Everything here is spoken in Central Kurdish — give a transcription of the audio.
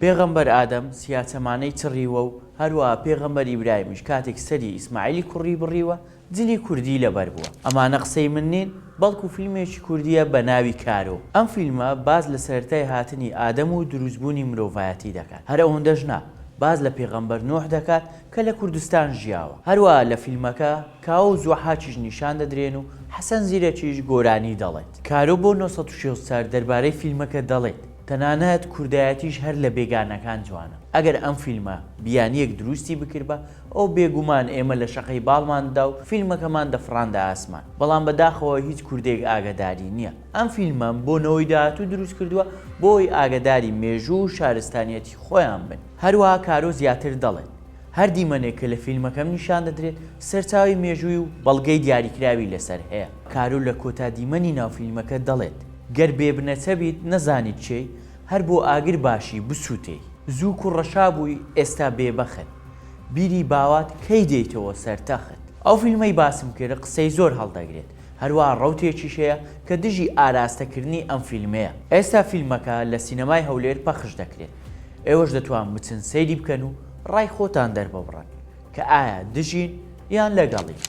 پێغەمبەر ئادەم سیاچەمانەی چڕیوە و هەروەها پێغەمبەر ئیبراهیمیش کاتێک سەری ئیسماعیلی کوڕی بڕیوە جلی کوردی لەبەر بووە. ئەمانە قسەی من نین بەڵکو فیلمێکی کوردیە بە ناوی کارۆ. ئەم فیلمە باس لە سەرەتای هاتنی ئادەم و دروستبوونی مرۆڤایەتی دەکات. هەر ئەوەندەش نا باس لە پێغەمبەر نوح دەکات کە لە کوردستان ژیاوە. هەروەها لە فیلمەکە کاوە و زوحاکیش نیشان دەدرێن و حەسەن زیرەکیش گۆرانی دەڵێت. کارۆ بۆ 964 دەربارەی فیلمەکە دەڵێت، تەنانەت کوردایەتیش هەر لە بێگانەکان جوانە. ئەگەر ئەم فیلمە بیانییەک دروستی بکردبا، ئەوە بێگومان ئێمە لە شەقەی باڵمان دەدا و فیلمەکەمان دەفڕاندە ئاسمان. بەڵام بەداخەوە هیچ کوردێک ئاگەداری نییە. ئەم فیلمەم بۆ نەوەی داهاتوو دروست کردووە بۆ ئەوەی ئاگەداری مێژوو و شارستانیەتی خۆیان بن. هەروەها کارۆ زیاتر دەڵێت، هەر دیمەنێک کە لە فیلمەکەم نیشان دەدرێت، سەرچاوەی مێژووی و بەڵگەی دیاریکراوی لەسەر هەیە. کارۆ لە کۆتا دیمەنی ناو فیلمەکە دەڵێت، گەر بێ بنەچە بیت نەزانیت کێی، هەر بۆ ئاگر باشی بسووتێی. زوو کوڕەشا بووی ئێستا بێ بەخت. بیری باوات کەی دێیتەوە سەر تەخت. ئەو فیلمەی باسم کرد قسەی زۆر هەڵدەگرێت، هەروەها ڕەوتێکیش هەیە کە دژی ئاراستەکردنی ئەم فیلمەیە. ئێستا فیلمەکە لە سینەمای هەولێر پەخش دەکرێت. ئێوەش دەتوان بچن سەیری بکەن و ڕای خۆتان دەرببڕن کە ئایا دژین یان لەگەڵین.